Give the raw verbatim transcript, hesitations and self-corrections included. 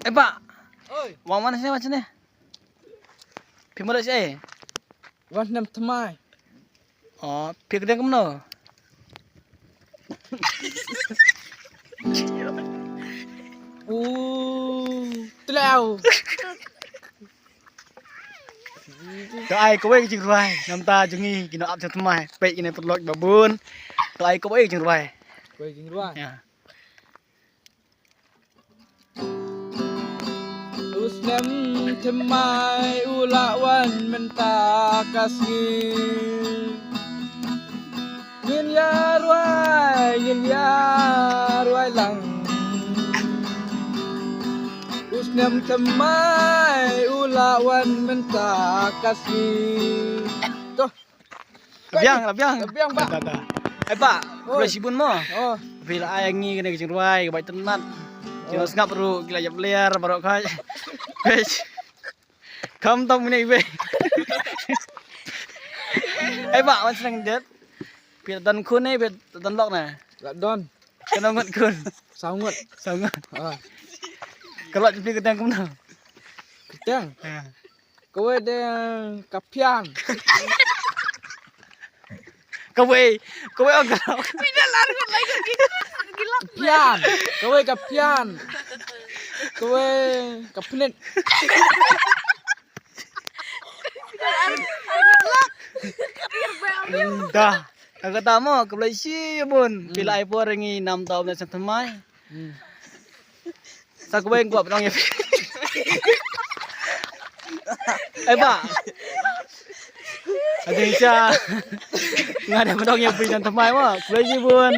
Eh, Bah. Oi. Wan man sini, man sini. Phi mut leit shaei? Wan snem thymmai. Oh, phi kdew kumno? U, tlew. To ai kawei ka jingrwai namar jong ngi ki nongap sha thymmai. Peit kine paralok ba bun. To ai kawei ka jingrwai. Kawei ka jingrwai. Ya. U snem thymmai u la wan mynta ka sngi. Ngin ïa rwai, ngin ïa rwai lang. U snem thymmai u la wan mynta ka sngi. To. La biang, la biang. La biang, Bah. Da, da. Eh, Bah, oi. Khublei shibun mo. Oh. Phi la ai ngi kane ka jingrwai kaba itynnat. Ki nongsngap ruh ki la ïap ler baroh khoit. Peit. Kham tam mane iwei. Eh, Bah, wan sdang dep. Phi la don khun ne, phi la don lok ne? La don. Katno ngut khun? Saw ngut. Saw ngut. Ah. Ka lok jong phi kyrteng kumno? Kyrteng? Ha. Kawei de ka Phian. Kawei, kawei ong ka lok. Phian. Kawei ka Phian. Kawei ka Pnit. Da. Kata mo, khublei shibun. Phi la ai por ngi namar u snem thymmai. Hmm. Sa kawei nga kwah pynong ïa phi. Eh, Bah. Ade sha. Nga da pynong ïa phi snem thymmai mo. Khublei shibun.